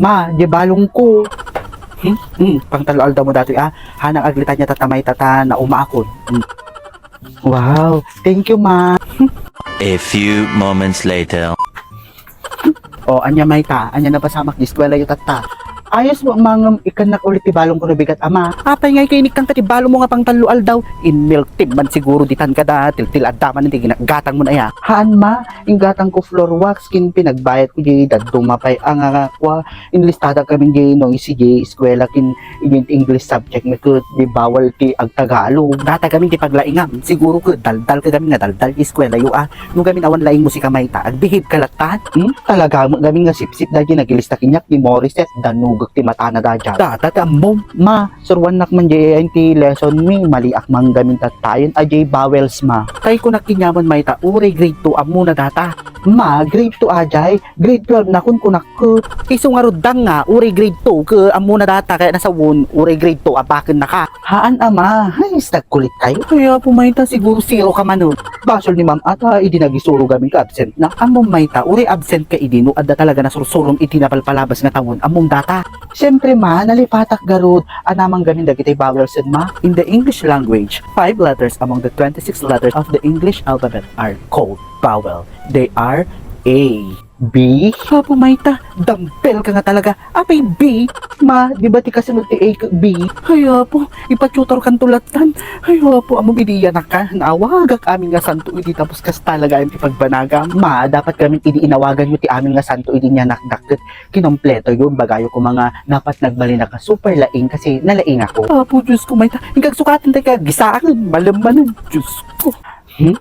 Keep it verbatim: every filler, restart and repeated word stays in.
Ma, di balong ko. Hmm? Hmm, pangtallo aldaw mo datoy, ah. Hanang aglitan niya tatamay tata na umaakon. Hmm. Wow, thank you, ma. A few moments later. O, anya mayta, anya napasamak di eskwela yu tatta. Ayos mo mangem ikannak ulit ti balong ko no bigat, ama. Apay ngay kay nikkan ka ti balong mo nga pangtallo aldaw? Inmiltim man siguro ditan kada, tiltil adda man ti ginaggatang mo na ya. Haan, ma, inggatang ko floor wax, kin pinagbayad ko di dadduma pay a nga kua, inlistada kami di no isi di eskwela kin ijin English subject mi ket di bawal ti agtagalog. Data kami ti paglaingam, siguro ket daldal ka kami nga daldal ti eskwela yu, ah. No gamin awan laing musika mayta, agbehave ka latta. Hmm? Talaga met gamin nga sipsip da di nagilista kaniak ni Morissette, danugek ti matana da dia. Data ti ammom. Ma, suruannak man di ti lesson mi, maliak man gamin tattayen a di vowels, ma. Tay kunak kenyaman mayta, uray grade two ammona data. Ma, grade two a diay, grade twelve na kunkunak ket. Isu ngarud dang nga, uray grade two ket ammona data kayat nasawen, uray grade two a baken naka. Haan, ama. Hay, stagkulit kayo. Kaya po mayta, siguro zero ka man, oh. Basol ni ma'am ata, idi nagisuro gamin ka absent na. Ammom mayta, uray absent ka idi no adda talaga nasursurom iti napalpalabas nga tawen, ammom data. Siyempre, ma, nalipatak garud, anaman gamin dagiti vowels, ma. In the English language, five letters among the twenty-six letters of the English alphabet are called vowel. They are A, B. Apo mayta, dumbbell ka nga talaga. Apay B? Ma, di ba ti kasunod ti A ket B? Ay, apo, ipa-tutor kanto lattan. Ay, apo, ammom idi iyanak ka, naawagak amin nga santo idi tapos kas talaga ti pagbanagam. Ma, dapat gamin idi inawagan yo ti amin nga santo idi inyanakdak ket kinompleto yo, imbagayo koma nga dapat nagbalin a ka super laing kasi nalaing ako. Apo, Diyos ko, mayta, ingkagsukaten tayo ka, gisaan, malem-malem, Diyos ko. Hmm?